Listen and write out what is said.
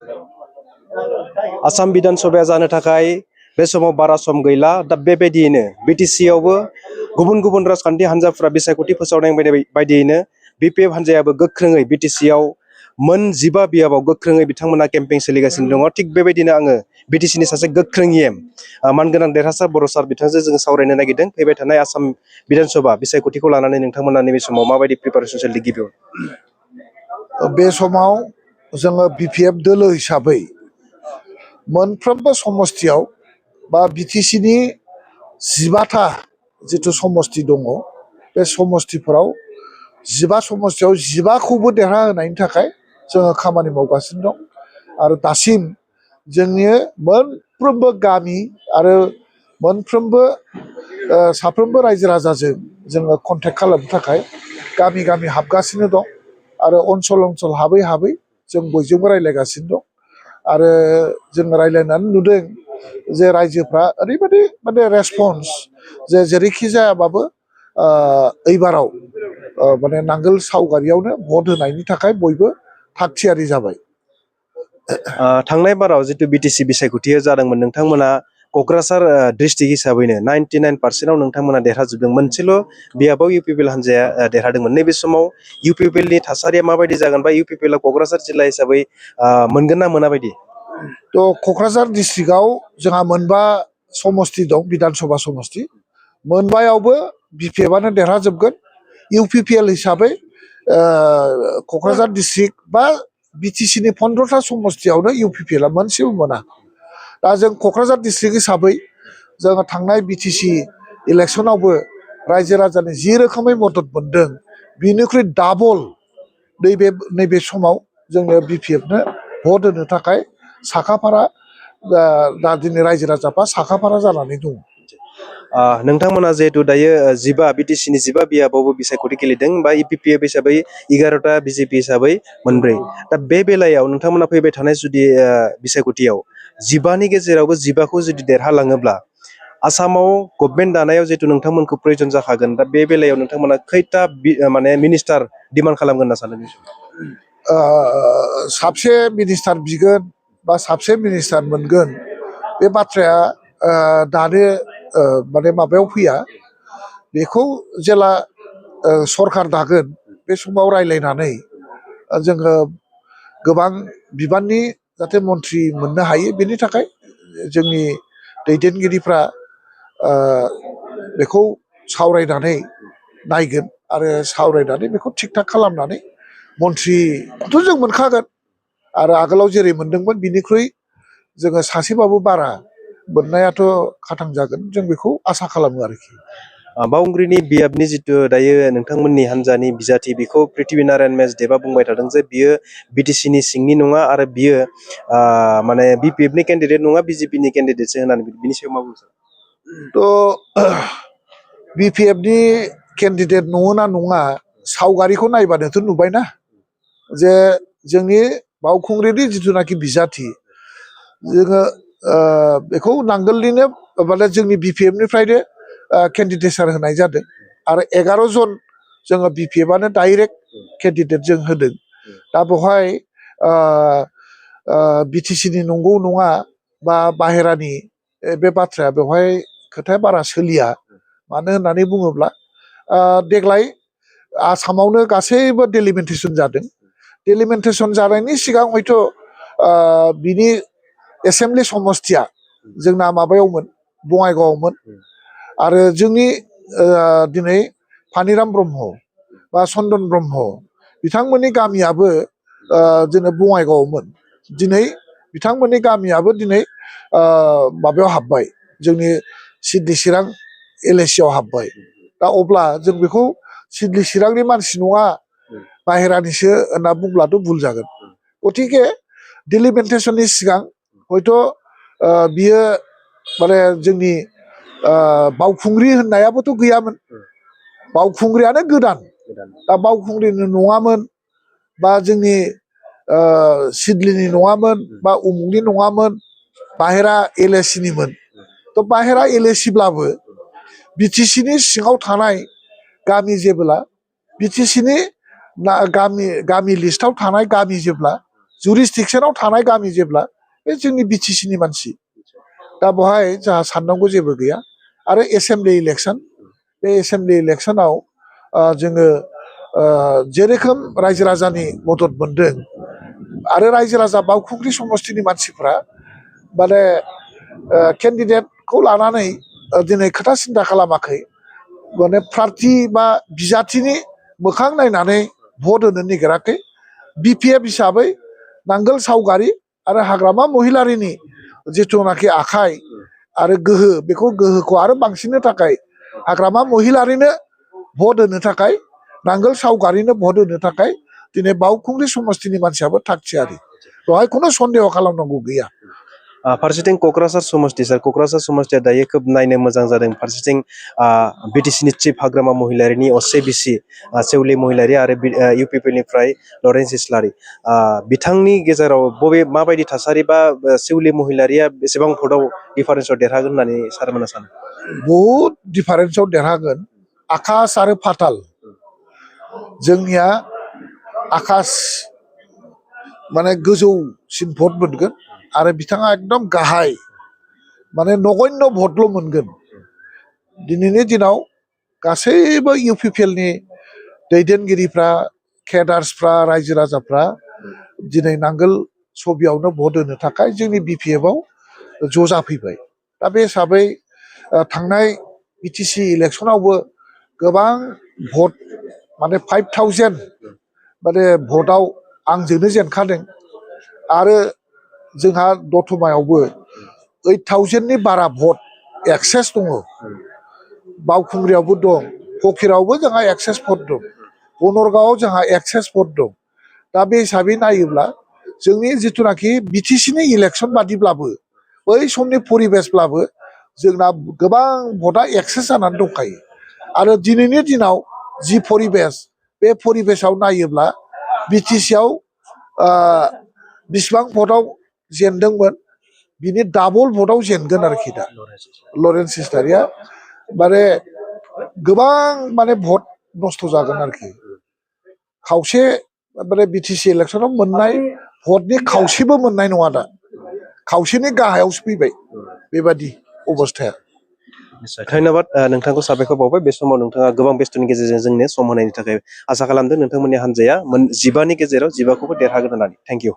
आसाम बिधान सभाया जानो थाखाय बे समाव बारा सम गैला दा बेबायदियैनो बिटिसि आवबो गुबुन गुबुन राजखान्थि हान्जाफोरा बिसायख'थि फोसावनाय बायदियैनो बिपिएफ हान्जायाबो गोख्रोङै बिटिसि आव मोन 15 बियाबाव गोख्रोङै बिथांमोना केम्पेइन सोलिगासिनो दङ। थिग बेबायदिनो आङो बिटिसिनि सासे गोख्रों इएम मानगोनां देरहासार बर' सार बिथांजों जोङो सावरायनो नागिरदों फैबाय थानाय आसाम बिधान सभा बिसायख'थिखौ लानानै नोंथांमोना नैबे समाव माबायदि प्रिपारेसन सोलिदों गिबियाव? बे समाव जोङो बिपिएफ दोलो हिसाबै मोनफ्रोमबो समस्थियाव बा बिटिसिनि 15टा जिथु समस्ति दङ बे समस्तिफोराव 15 समस्तियाव 15खौबो देरहा होनायनि थाखाय जोङो खामानि मावगासिनो दं आरो दासिम जोंनि मोनफ्रोमबो गामि आरो मोनफ्रोमबो साफ्रोमबो रायजो राजाजों जोङो कन्टेक्ट खालामनो थाखाय गामि गामि हाबगासिनो दं आरो ओनसोल ओनसोल हाबै हाबै जों बयजोंबो रायज्लायगासिनो दं आरो जों रायज्लायनानै नुदों जे रायजोफ्रा ओरैबायदि माने रेसपन्स जे जेरैखि जायाबाबो एबाराव माने नांगोल सावगारियावनो भट होनायनि थाखाय बयबो थाग थियारि जाबाय। थांनाय बाराव जितु बिटिसि बिसायख'थिया जादोंमोन नोंथांमोना क'क्राझार डिस्ट्रिक्ट हिसाबैनो 99% नोंथांमोना देरहाजोबदों मोनसेल' बियाबाव इउपिपिएल हान्जाया देरहादोंमोन। नैबे समाव इउपिपिएलनि थासारिया माबायदि जागोन बा इउपिपिएलआ क'क्राझार जिल्ला हिसाबै मोनगोन ना मोना बायदि? थ' क'क्राझार डिस्ट्रिक्टआव जोंहा मोनबा समस्ति दं बिधान सभा समस्ति मोनबायावबो बिपिएफआनो देरहाजोबगोन। इउपिपिएल हिसाबै क'क्राझार डिस्ट्रिक्ट बा बिटिसिनि 15टा समस्तियावनो इउपिपिएलआ मोनसेबो मोना। दा जों क'क्राझार डिस्ट्रिक्ट हिसाबै जोङो थांनाय बिटिसि इलेक्सनावबो रायजो राजानि जि रोखोमै मदद मोनदों बिनिख्रुइ डाबल नैबे समाव जोङो बिपिएफनो भट होनो थाखाय साखाफारा दा दिनै रायजो राजाफ्रा साखाफारा जानानै दङ। नोंथांमोना जिहेतु दायो 15 बिटिसिनि 15 बियाबावबो बिसायख'थि गेलेदों बा इपिपिएफ हिसाबै 11टा बिजेपि हिसाबै मोनब्रै दा बे बेलायाव नोंथांमोना फैबाय थानाय जुदि बिसायख'थियाव 15नि गेजेरावबो 15खौ जुदि देरहालाङोब्ला आसामाव गभर्नमेन्ट दानायाव जिहेतु नोंथांमोनखौ प्रयजन जाखागोन दा बे बेलायाव नोंथांमोना खैथा माने मिनिस्टार डिमान्ड खालामगोन होनना सानो? साबसे मिनिस्टार बिगोन बा साबसे मिनिस्टार मोनगोन बे बाथ्राया दानो माने माबायाव फैया बेखौ जेला सरखार दागोन बे समाव रायलायनानै जोङो गोबां बिबाननि जाहाथे मन्थ्रि मोननो हायो बेनि थाखाय जोंनि दैदेनगिरिफ्रा बेखौ सावरायनानै नायगोन आरो सावरायनानै बेखौ थिग थाक खालामनानै मन्थ्रिखौथ' जों मोनखागोन आरो आगोलाव जेरै मोनदोंमोन बिनिख्रुइ जोङो सासेबाबो बारा मोननायाथ' खाथां जागोन जों बेखौ आसा खालामो आरोखि। बावखुंग्रिनि बियाबनि जितु दायो नोंथांमोननि हान्जानि बिजाथि बेखौ पृथ्वी नारायण मेसदेबा बुंबाय थादों जे बियो बिटिसिनि सिंनि नङा आरो बियो माने बिपिएफनि केन्डिडेट नङा बिजेपिनि केन्डिडेटसो होननानै बिनि सायाव मा बुंनो? थ' बिपिएफनि केन्डिडेट नङा नङा सावगारिखौ नायबानोथ' नुबायना जे जोंनि बावखुंग्रिनि जिथुनाखि बिजाथि जोङो बेखौ नांगोलनिनो माने जोंनि बिपिएफनिफ्रायनो केन्डिडेटसार होनाय जादों आरो 11 जन जोङो बिपिएफआनो डाइरेक्ट केन्डिडेट जों होदों। दा बेवहाय बिटिसिनि नंगौ नङा बा बाहेरानि बे बाथ्राया बेवहाय खोथाया बारा सोलिया मानो होननानै बुङोब्ला देग्लाय आसामावनो गासैबो डेलिमिटेसन जादों। डेलिमिटेसन जानायनि सिगां हयथ' बिनि एसेम्बलि समस्तिया जोंना माबायावमोन बङाइगावआवमोन आरो जोंनि दिनै फानिराम ब्रह्म बा चन्दन ब्रह्म बिथांमोननि गामियाबो जोंना बङाइगावआवमोन दिनै बिथांमोननि गामियाबो दिनै माबायाव हाबबाय जोंनि सिडनि चिरां एलएसियाव हाबबाय। दा अब्ला जों बेखौ सिडनि चिरांनि मानसि नङा बाहेरानिसो होनना बुंब्लाथ' भुल जागोन। गथिखे डिलिमिटेसननि सिगां हयथ' बियो माने जोंनि बावखुंग्रि होननायाबोथ' गैयामोन बावखुंग्रियानो गोदान दा बावखुंग्रिनि नङामोन बा जोंनि सिडलिनि नङामोन बा उमुगनि नङामोन बाहेरा एलएसिनिमोन। थ' बाहेरा एलएसिब्लाबो बिटिसिनि सिङाव थानाय गामि जेब्ला बिटिसिनि गामि लिस्टआव थानाय गामि जेब्ला जुरिसडिक्सनाव थानाय गामि जेब्ला बे जोंनि बिटिसिनि मानसि दा बेवहाय जोंहा साननांगौ जेबो गैया आरो एसेम्बलि इलेक्सन बे एसेम्बलि इलेक्सनाव जोङो जेरोखोम रायजो राजानि मदद मोनदों आरो रायजो राजा बावखुंग्रि समस्तिनि मानसिफ्रा माने केन्डिडेटखौ लानानै दिनै खोथा सिन्था खालामाखै माने प्रार्थी बा बिजाथिनि मोखां नायनानै भट होनो नागिराखै बिपिएफ हिसाबै नांगोल सावगारि आरो हाग्रामा महिलारिनि जिथुनाखि आखाइ आरो गोहो बेखौ गोहोखौ आरो बांसिननो थाखाय हाग्रामा महिलारिनो भट होनो थाखाय नांगोल सावगारिनो भट होनो थाखाय दिनै बावखुंग्रि समस्तिनि मानसियाबो थागथियारि बेवहाय खुनु सन्देह खालामनांगौ गैया फारसेथिं क'क्राझार समस्ति सार क'क्राझार समस्तिया दायो खोब नायनो मोजां जादों फारसेथिं बिटिसिनि चिफ हाग्रामा महिलारिनि असे बिसि सेउलि महिलारि आरो इउपिपिनिफ्राय लरेन्स इस्लारि बिथांनि गेजेराव माबायदि थासारि बा सेउलि महिलारिया बेसेबां भटआव डिफारेन्सआव देरहागोन होननानै सारमोना सानो बहुद डिफारेन्सआव देरहागोन आकाश आरो फाताल जोंनिया आकाश माने गोजौसिन भट मोनगोन आरो बिथाङा एकदम गाहाय माने नगण्य भटल' मोनगोन दिनैनि दिनाव गासैबो इउपिपिएलनि दैदेनगिरिफ्रा केडार्सफ्रा रायजो राजाफ्रा दिनै नांगोल सबियावनो भट होनो थाखाय जोंनि बिपिएफआव ज' जाफैबाय दा बे हिसाबै थांनाय बिटिसि इलेक्सनावबो गोबां भट माने 5000 माने भटआव आंजोंनो जेनखादों आरो जोंहा दतमायावबो 8000नि बारा भट एक्सेस दङ बावखुंग्रियावबो दं फकिरावबो जोंहा एक्सेस भट दं बनरगावआव जोंहा एक्सेस भट दं दा बे हिसाबै नायोब्ला जोंनि जिथुनाखि बिटिसिनि इलेक्सन बादिब्लाबो बै समनि परिबेसब्लाबो जोंना गोबां भटआ एक्सेस जानानै दंखायो आरो दिनैनि दिनाव जि परिबेस बे परिबेसाव नायोब्ला बिटिसिआव बिसिबां भटआव जेनदोंमोन बिनि डाबल भटआव जेनगोन आरोखि दा लरेन्स इस्लारिया माने गोबां माने भट नस्थ' जागोन आरोखि खावसे माने बिटिसि इलेक्सनाव मोननाय भटनि खावसेबो मोननाय नङा दा खावसेनि गाहायावसो फैबाय बेबादि अबस्थाया धन्यबाद नोंथांखौ साबायखर बावबाय बे समाव नोंथाङा गोबां बेस्थ'नि गेजेरजों जोंनो सम होनायनि थाखाय आसा खालामदों नोंथांमोननि हान्जाया 15नि गेजेराव 15खौबो देरहागोन होननानै थेंक इउ